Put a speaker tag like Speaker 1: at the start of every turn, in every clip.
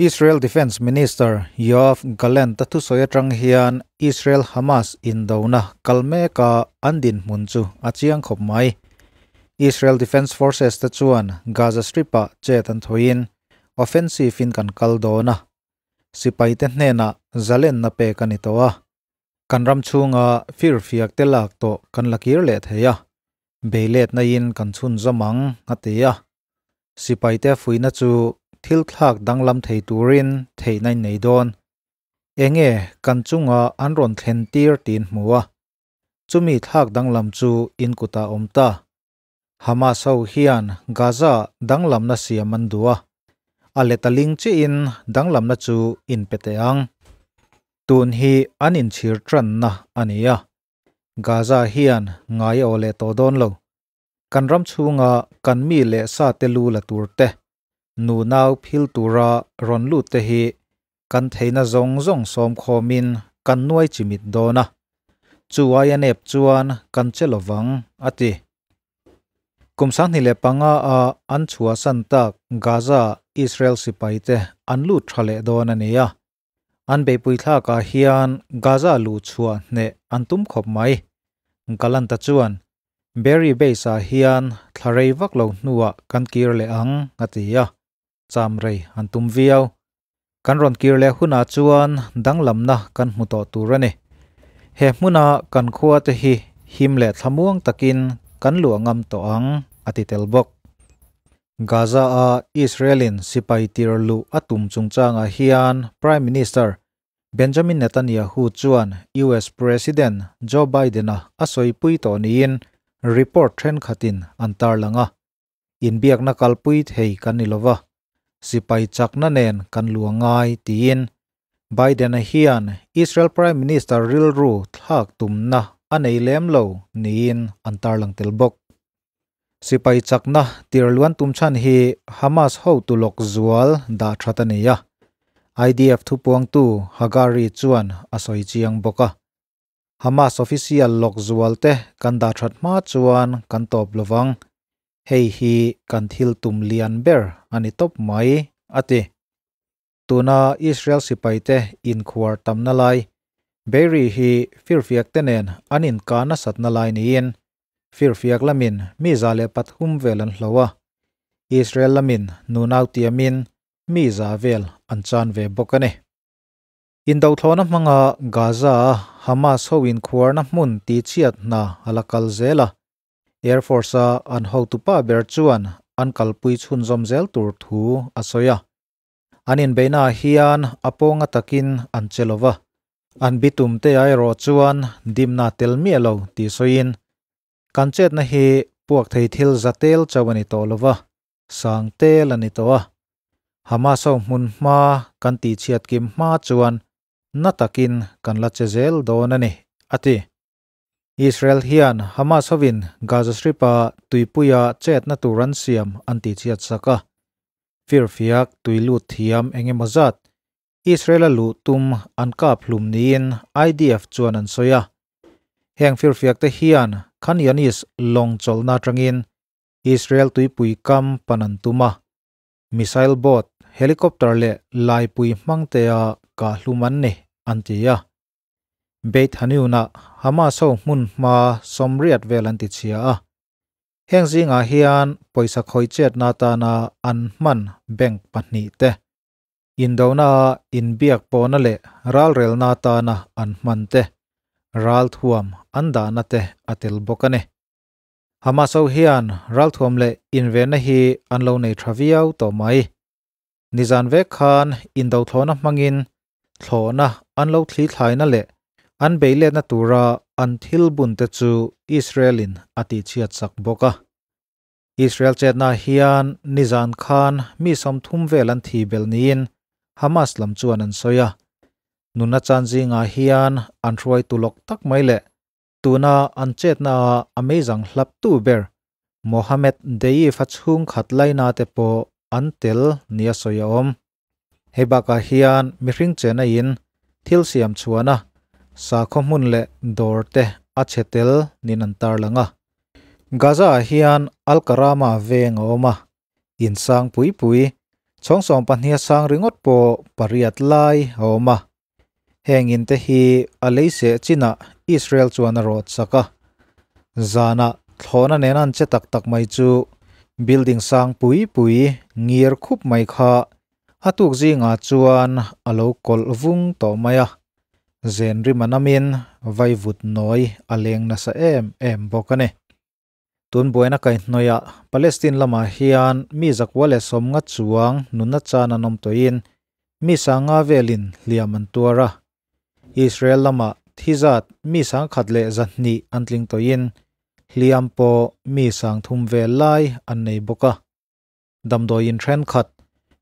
Speaker 1: Israel Defence Minister Yoav Gallant-a thusawi atang hian Israel-Hamas indona kal meka an dinhmun chu a chiang khawp mai. Israel Defence Forces te chuan Gaza Strip-ah chet an thawiin offensive in kan kal dawn a, sipaite hnenah zalenna pek a ni tawh a. Kan ram chhunga firfiak te lak tawh kan la kir leh thei a, beiletna in kan chhunzawm ang, a ti a. Sipaite fuihna chu thil thlak danglam thei turin theihna in nei dawn. Enge kan chunga an rawn thlen tir tiin hmu a, chumi thlak danglam chu in kutah awm ta. Hamas ho hian Gaza danglamna siam an duh a, a let a ling chiahin danglamna chu in pe teh ang. Tun hi an inchhir tanna a ni a, Gaza hian ngai a aw leh tawh dawn lo. Kan ram chhunga kan mi leh sa te lu la tur te, nu nau phil tura rawn lut te hi kan theihna zawng zawng sawm khawmin kan nuai chimit dawn a, chu aia nep chuan kan che lovang, a ti. Kum 2005 a an chhuahsan tak Gaza Israel sipai te an lut tha leh dawn a ni a. An beihpui thlakah hian Gaza luh chhuah hneh an tum khawp mai. Gallant-a chuan, Berry Base-ah hian thla rei vak lo hnuah kan kir leh ang, a ti a. Cham rei an tum viau. Kan rawn kir leh hunah chuan danglamna kan hmu tawh tur a ni. He hmuna kan khuate hi him leh thlamuang takin kan luah ngam tawh ang, a ti tel bawk. Gaza-a Israel-in sipai tir luh a tum chungchangah hian Prime Minister Benjamin Netanyahu chuan US President Joe Biden-a a sawipui tawh niin report thenkhatin an tarlang a. Inbiakna kalpui thei kan ni lova, sipai chakna nen kan lu a ngai tiin Biden-a hian Israel Prime Minister rilru thlak tumna a nei lem lo niin an tarlang tel bawk. Sipai chakna tirluan tum chhan hi Hamas hotu lawk zual dah that a ni a, IDF thupuangtu Hagari chuan a sawi chiang bawk a. Hamas official lawk zual te kan dah that hma chuan kan tawp lovang, hei hi kan thil tum lian ber a ni tawp mai, a ti. Tuna Israel sipaite inkhuar tamna lai, Beiri hi firfiak te nen an inkah nasatna lai niin, firfiak lamin mi 103 vel an hlo a, Israel lamin nunau tiamin mi za vel an chan ve bawk a ni. Indothlawhna hmanga Gaza-a Hamas ho inkhuarna hmun tihchhiat hna a la kal zel a, Air Force-a an hotupa ber chuan an kalpui chhunzawm zel tur thu a sawi a. An inbeihnaah hian a pawnga takin an che lo va, an bitum te erawh chuan dimna tel miah lo tih sawiin, Kan chetna hi puak thei thil za tel chauh a ni tawh lo va, sang tel a ni tawh a. Hamas ho hmun hma kan tihchhiat kim hma chuan na takin kan la che zel dawn a ni, a ti. Israel hian Hamas hovin Gaza Strip-a tuipuia chetna tur an siam an tihchhiat sak a. Firfiak tui lut thiam eng emaw zat Israel-a luh tum an kap hlum niin IDF chuan an sawi a. Heng firfiakte hian Khan Younis lawng chawlhna atangin Israel tuipui kam pan an tum a. Missile boat, helicopter leh laipui hmangtea kah hlum an ni, an ti a. Beit Hanoun-ah Hamas ho hmun hma 80 vel an ti chhia a. Heng zingah hian pawisa khawih chetna atana an hman bank pahnih te, indona inbiak pawhna leh ralrelna atana an hman te, ralthuam an dahna te a tel bawk a ni. Hamas ho hian ralthuam leh invenna hi an lo nei tha viau tawh mai. Nizan vek khan indothlawhna hmangin thlawhna an lo thli thlaina leh an beiletna tura an thil bunte chu Israel-in a tihchhiat sak bawk a. Israel chetna hian nizan khan mi 30 vel an thi belh niin Hamas lam chuan an sawi a. Nunna chan zingah hian an hruaitu lawk tak mai leh tuna an chetna a amazing hlaptu ber Mohammed Deif a chhung khat laina te pawh an tel nia sawi a awm. Hei bakah hian mihring chena in thil siam chhuana sakhaw hmun leh dawr te a chhe tel nin an tarlang a. Gaza ah hian Al-Karama veng a awm a, in sang pui pui Chhawng sawmpahniha sang ringawt pawh pariat lai a awm a. Heng in te hi a lei seh chinah Israel chuan a rawt sak a. Zanah thlawhna nen an che tak tak mai chu building sang pui pui ngir khup mai kha a tuk zingah chuan a lo kawlh vung tawh mai a. Zen rim a namin vaivut nawi a leng nasa em em bawk a ni. Tun buaina kaihhnawihah Palestine lamah hian mi zakua leh sawmnga chuang nunna chan an awm tawhin mi sanga velin hliam an tuar a. Israel lamah thi zat mi sangkhat leh zahnih an tling tawhin hliam pawh mi sangthum vel lai an nei bawk a. Damdawiin thenkhat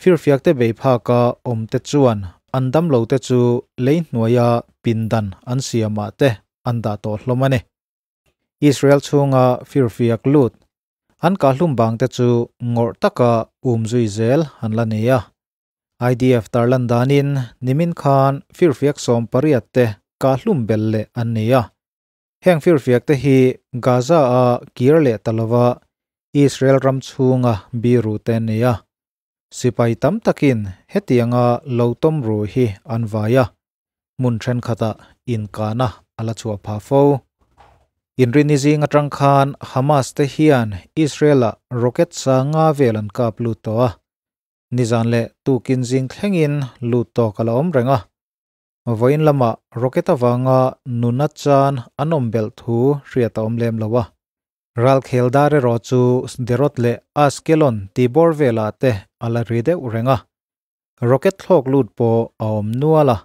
Speaker 1: firfiakte bei phaka awmte chuan an damlote chu lei hnuaia pindan an siamah te an dah tawh hlawm a ni. Israel chhunga firfiak lut an kahlum bang te chu ngawrh taka um zui zel an la nei a. IDF tarlan danin nimin khan firfiak 18 te kahlum bel leh an nei a. Heng firfiak te hi Gaza a kir leh talova Israel ram chhunga biru te nei a. Sipai tam takin hetianga lo tom ru hi an vaia. Mun thenkhatah inkana ala chhuah pha fo. Inrini zing atang khan Hamas te hian Israel-a rocket sanga vel an kap lut tawh a. Nizan leh tukin zing thlengin lut tawk a la awm reng a. Vawiin lamah rocket avanga nuna chan an awm belh thu hriat a awm lem lo a. Ralkhel dar erawh chu Sderot leh Ashkelon tih bawr velah te a la ri deuh reng a. Rocket thlawk lut pawh a awm nual a.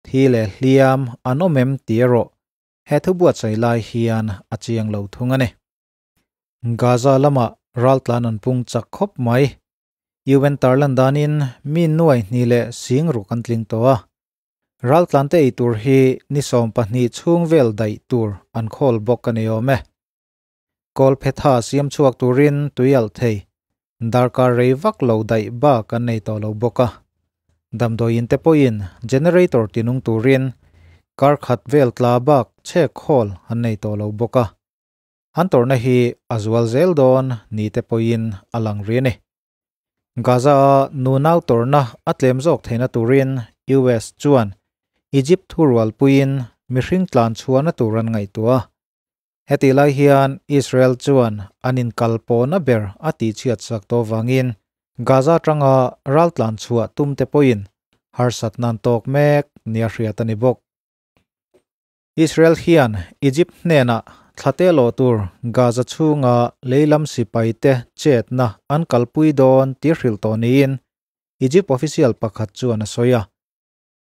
Speaker 1: Thi leh hliam an awm em tih erawh he thu buatsaih lai hian a chiang lo thung a ni. Gaza lamah raltlan an pung chak khawp mai. UN tarlan danin mi nuai hnih leh sing ruk an tling tawh a. Raltlan te ei tur hi ni 12 chhung vel daih tur an khawl bawk a ni awm e. Kawl phetha siam chhuak turin tui alh thei. Darkar rei vak lo daih bak an nei tawh lo bawk a. Damdawiin te pawhin generator tinung turin kar khat vel tla bak chhek khawl an nei tawh lo bawk a. An tawrhna hi a zual zel dawn ni te pawhin a lang ri a ni. Gaza a nunau tawrhna a tlem zawk theihna turin US chuan Egypt thurualpuiin mihring tlan chhuahna tur an ngaihtuah a. Heti lai hian Israel chuan an inkalpawhna ber a tihchhiat sak tawh vangin Gaza atanga ral tlan chhuah tum te pawhin harsatna an tawk mek nia hriat a ni bawk. Israel hian Egypt hnenah thlate lawh tur Gaza chhunga leilam sipaite chetna an kalpui dawn tih hrilh tawh niin Egypt official pakhat chuan a sawi a.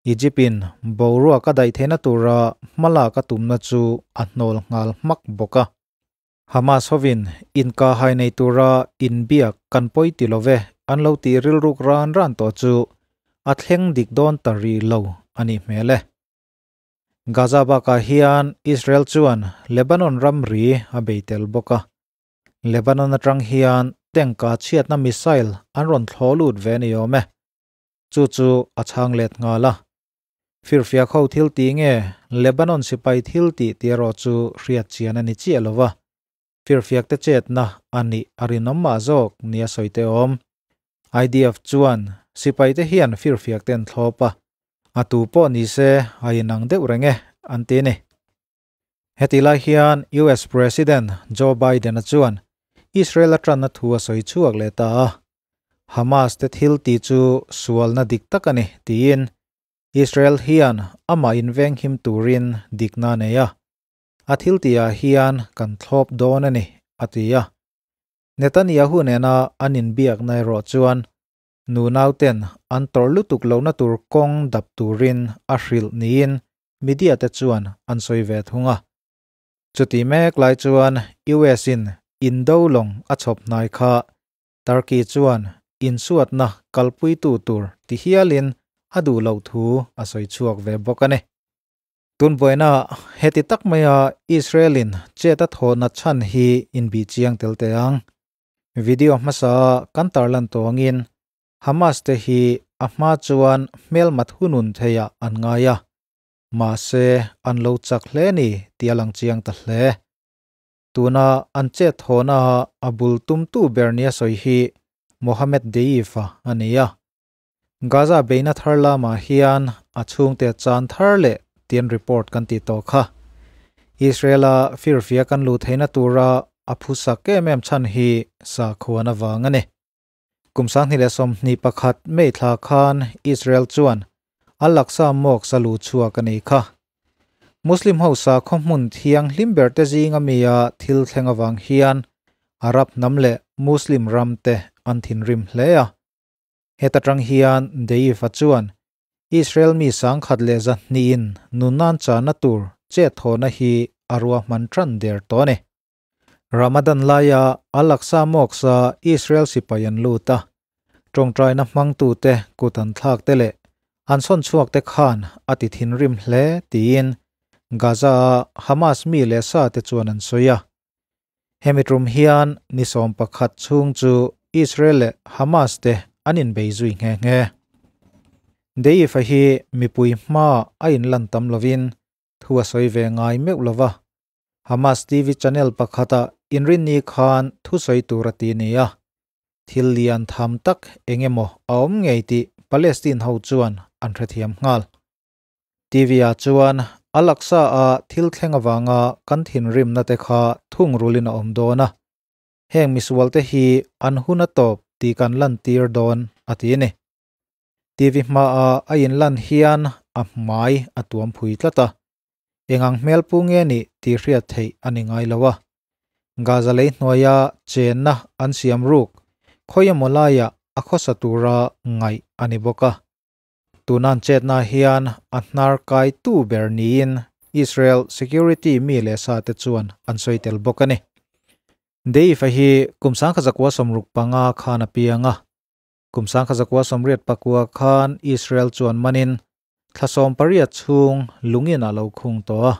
Speaker 1: Egypt-in boruak a daih theihna tura hmalak a tumna chu a hnawl nghal hmak bawk a. Hamas hovin inkahhai nei tura inbiak kan pawi ti love an lo tih rilruk ran ran tawh chu a thleng dik dawn ta rih lo a nih hmel e. Gaza bakah hian Israel chuan Lebanon ramri a bei tel bawk a. Lebanon atang hian tank-a chhiatna missile an rawn thlawh lut ve a ni awm e. Chu chu a chhang let nghal a. Firfiak ho thil tih nge Lebanon sipai thil tih tih erawh chu hriat chian a ni chiah lo va. Firfiak te chetna a nih a rinawm mah zawk nia sawi te awm. IDF chuan sipai te hian firfiak te an thlawp a, a tu pawh ni se a inang deuh reng e an ti a ni. Heti lai hian US President Joe Biden-a chuan Israel a tanna thu a sawi chhuak leh ta a. Hamas te thil tih chu sualna dik tak a ni tiin Israel hian amah invenghim turin dikna a nei a. A thil tihah hian kan thlawp dawn a ni, a ti a. Netanyahu nena an inbiakna erawh chuan nunauten an tawrh lutuk lohna tur kawng dap turin a hrilh niin media te chuan an sawi ve thung a. Chuti mek lai chuan US in indo lawng a chhawp hnai kha Turkey chuan insuatna kalpuitu tur ti hialin a duh loh thu a sawi chhuak ve bawk a ni. Tun buaina heti tak maia Israel in chet a thawhna chhan hi inbih chiang tel teh ang. Video hmasa kan tarlan tawngin Hamas te hi a hma chuan hmelmat hunun theiah an ngai a. Mahse an lo chak hle ni tih a lang chiang ta hle. Tuna an chet thawhna a bul tumtu ber nia sawi hi Mohammed Deif-a a ni a. Gaza beihna thar lamah hian a chhungte chan thar leh tih an report kan tih tawh kha. Israel-a firfia kan luh theihna tura a phusak em em chhan hi sakhuan avang a ni. Kum 2021 May thla khan Israel chuan Al-Aqsa Mosque a luh chhuak a nih kha. Muslim ho sakhaw hmun thianghlim ber te zinga mia thil thleng avang hian Arab hnam leh Muslim ram te an thinrim hle a. Heta tang hian Deif-a chuan Israel mi 120 in nunnan chana tur che thawhna hi a ruahman tan der tawh a ni. Ramadan laia Al-Aqsa Mosque-a Israel sipai an lut a, tawngtaina hmangtute kut an thlak te leh an sawn chhuak te khan a ti thinrim hle tiin Gaza-a Hamas mi leh sa te chuan an sawi a. Hemi tum hian ni 11 chhung chu Israel leh Hamas te an inbei zui nghe nghe. Deif-a hi mipui hma a inlan tam lovin thu a sawi ve ngai meuh lova. Hamas TV channel pakhata inrinni khan thu sawi tur a ti ni a. Thil lian tham tak engemaw a awm ngei tih Palestine ho chuan an hrethiam nghal. TV-ah chuan Al-Aqsa-a thil thleng avanga kan thinrimna te kha thungrulin a awm dawn a. Heng misualte hi an hun a tawp tih kan lantir dawn a ti a ni. TV hmaah a inlan hian a hmai a tuam phui tlat a. Engang hmel pu nge nih tih hriat theih a ni ngai lo a. Gaza lei hnuaia chenna an siam ruk khawi emaw laiah a khawsa tura ngaih a ni bawk a. Tunan chetna hian a hnar kai tu ber niin Israel security mi leh sa te chuan an sawi tel bawk a ni. Deif-a hi kum 1965 khan a piang a. Kum 1989 khan Israel chuan manin thla 18 chhung lungin a lo khung tawh a.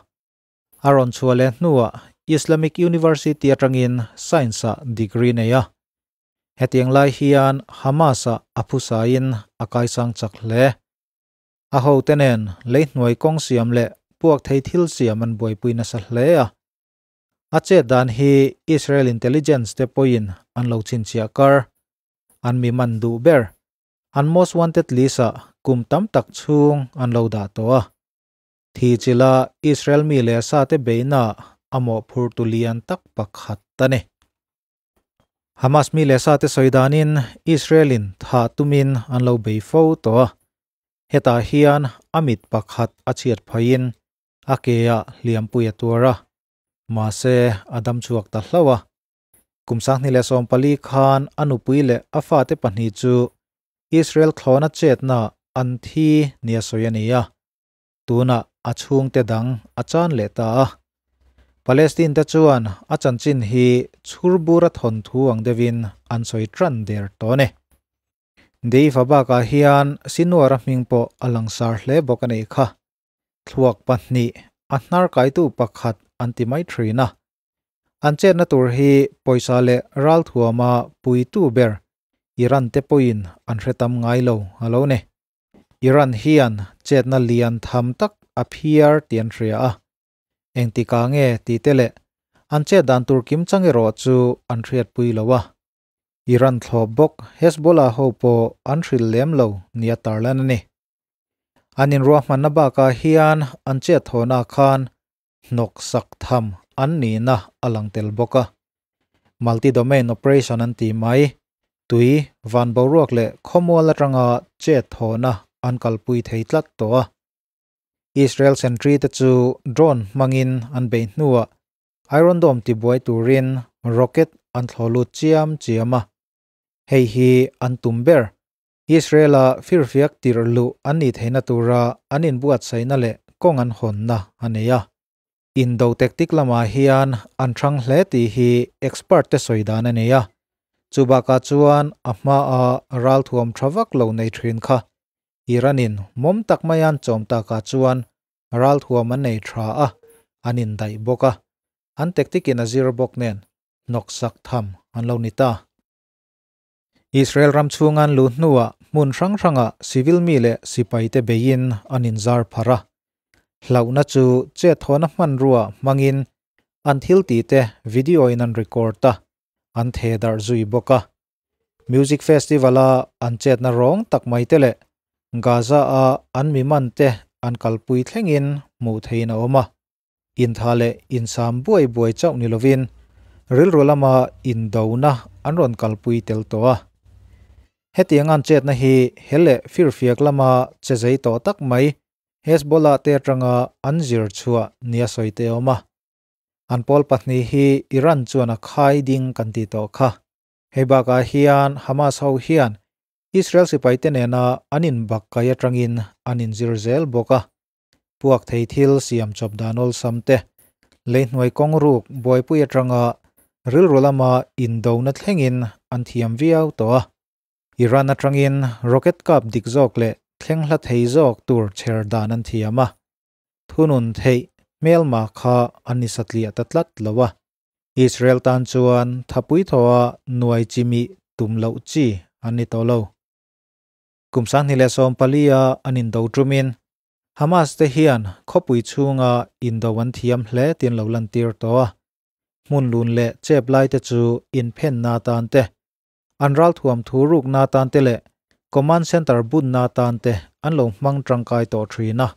Speaker 1: A rawn chhuah leh hnuah Islamic University atangin Science-ah degree nei a. Hetiang lai hian Hamas-ah a phusain a kaisang chak hle. A hote nen lei hnuai kawng siam leh puak thei thil siam an buaipui nasa hle a. A chet dan hi Israel intelligence te pawhin an lo chhinchhiah kar. An mi man duh ber. An most wanted list-ah kum tam tak chhung an lo dah tawh a. Thi chila Israel mi leh sa te beihna a mawhphurtu lian tak pakhat a ni. Hamas mi leh sa te sawi danin Israel-in thah tumin an lo bei fo tawh a. Hetah hian a mit pakhat a chhiat phaiin a ke-ah hliampui a tuar a, mahse a dam chhuak ta hlauh a. Kum 2014 khan a nupui leh a fate pahnih chu Israel thlawna chetna an thi nia sawi a ni a. Tunah a chhungte dang a chan leh ta a. Palestine te chuan a chanchin hi chhurbura thawnthu ang deuhin an sawi tan der tawh a ni. Deifa bakah hian Sinwar-a hming pawh a langsar hle bawk a nih kha. Thluak pahnih a hnar kaitu pakhat an ti mai thin a. An chetna tur hi pawisa leh ralthuama puitu ber Iran te pawhin an hre tam ngai lo a lo ni. Iran hian chetna lian tham tak a phiar tih an hria a. Engtikah nge tih te leh an chet dan tur kim chang erawh chu an hriatpui lo a. Iran thlawp bawk Hezbollah ho pawh an hrilh lem lo nia tarlan a ni. An inruahmanna bakah hian an chet thawhna khan hnawk sak tham an nihna a lang tel bawk a. Multi-domain operation an tih mai, tui, van boruak leh khawmual atanga chet thawhna an kalpui thei tlat tawh a. Israel sentry te chu drone hmangin an beih hnuah Iron Dome tibuai turin rocket an thlawh lut chiam chiam a. Hei hi an tum ber. Israel-a firfiak tirh luh an nih theihna tura an inbuatsaihna leh kawng an hawnna a nei a. Indo tactic lamah hian an hrang hle tih hi expert te sawi dan a nei a. Chu bakah chuan a hmaa ralthuam tha vak lo nei thin kha Iran-in mawm tak mai an chawm takah chuan ralthuam an nei tha a, an indaih bawk a. An tactic-in a zir bawk nen hnawksak tham an lo ni ta. Israel ram chhung an luh hnuah hmun hrang hrangah civil mi leh sipaite beiin an inzar pharh a. Hlauhna chu chet thawhna hmanrua hmangin an thil tihte video-in an record a, an theh darh zui bawk a. Music Festival-a an chetna rawng tak mai te leh Gaza-a an mi man te an kalpui thlengin hmuh theihin a awm a. Intha leh insam buai buai chauh ni lovin rilru lama indona an rawn kalpui tel tawh a. Hetiang an chetna hi he leh firfiak lama che zei tawh tak mai Hezbollah te atanga an zir chhuah nia sawi te a awm a. An pawl pahnih hi Iran chuan a khai ding kan tih tawh kha. Hei bakah hian Hamas ho hian Israel sipaite nena an inbakkai atangin an inzir zel bawk a. Puak thei thil siam chawp dan awlsam te, leihnuai kawng ruk buaipui atanga rilru lama indona thlengin an thiam viau tawh a. Iran atangin rocket kap dik zawk leh thleng hla thei zawk tur chher dan an thiam a. Thunun theih hmelma kha an ni satliah ta tlat lo a. Israel tan chuan thapui thawha nuai chimih tum loh chi an ni tawh lo. Kum 2014 a an indo tumin Hamas te hian khawpui chhunga indo an thiam hle tin lo lantir tawh a. Hmun lun leh chep lai te chu inphen na tan te, an ral thuam thu ruk na tan te leh command center bun na tan te an lo hmang tangkai tawh thin a.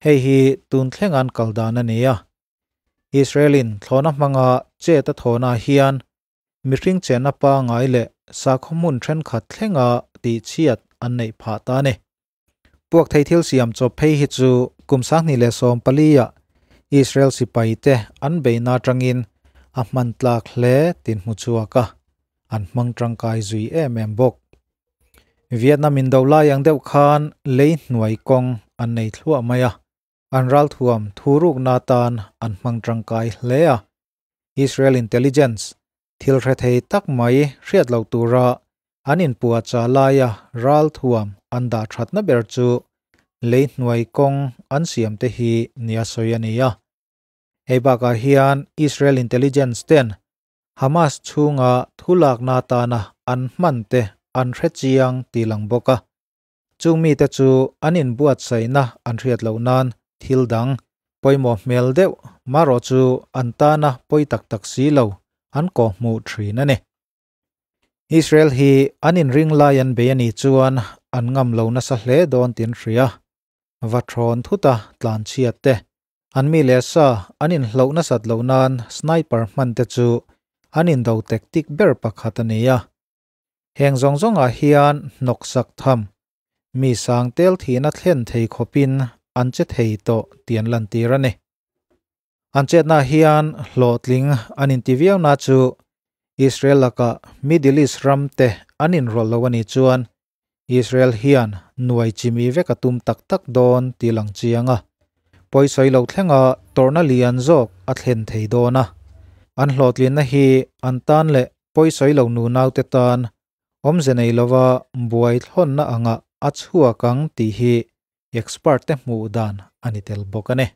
Speaker 1: Hei hi tun thleng an kal dan a ni a. Israelin thlawhna hmanga chet a thawhna hian mihring chenna pangai leh sakhaw hmun thenkhat thlenga tihchhiat an neih phah ta a ni. Puak thei thil siam chawp phei hi chu kum 2014 ah Israel sipai te an beihna atangin a hman tlak hle tin hmu chhuak a, an hmang tangkai zui em em bawk. Vietnam indo lai ang deuh khan lei hnuai kawng an nei thluah mai a, an ralthuam thurukna tan an hmang tangkai hle a. Israel intelligence thil hre thei tak mai hriat loh tura an inpuahchah laia ralthuam an dah thatna ber chu lei hnuai kawng an siam te hi nia sawi a ni a. Hei bakah hian Israel intelligence ten Hamas chhunga thulakna tana an hman te an hre chiang tih lang bawk a. Chung mite chu an inbuatsaihna an hriat loh nan thil dang pawimawh hmel deuh marawh chu an tana pawi tak tak si lo an kawhhmuh thin a ni. Israel hi an inring lai an bei a nih chuan an ngam lo nasa hle dawn tin hria. Va thawn thuta tlanchhiat te, an mi leh sa an inhloh nasat loh nan sniper hman te chu an indo tactic ber pakhat a ni a. Heng zawng zawngah hian hnawksak tham, mi sang tel thihna thlen thei khawpin an che thei tawh tih an lantir a ni. An chetna hian hlawhtling an inti viau na chu Israel lakah Middle East ram te an inrawlh lo a nih chuan Israel hian nuai chimi vek a tum tak tak dawn tih lang chiang a. Pawisawi lo thlenga tawrhna lian zawk a thlen thei dawn a. An hlawhtlinna hi an tan leh pawisawi lo nunaute tan awmze nei lova buai thlawnna angah a chhuak ang tih hi expert te hmuh dan a ni tel bawk a ni.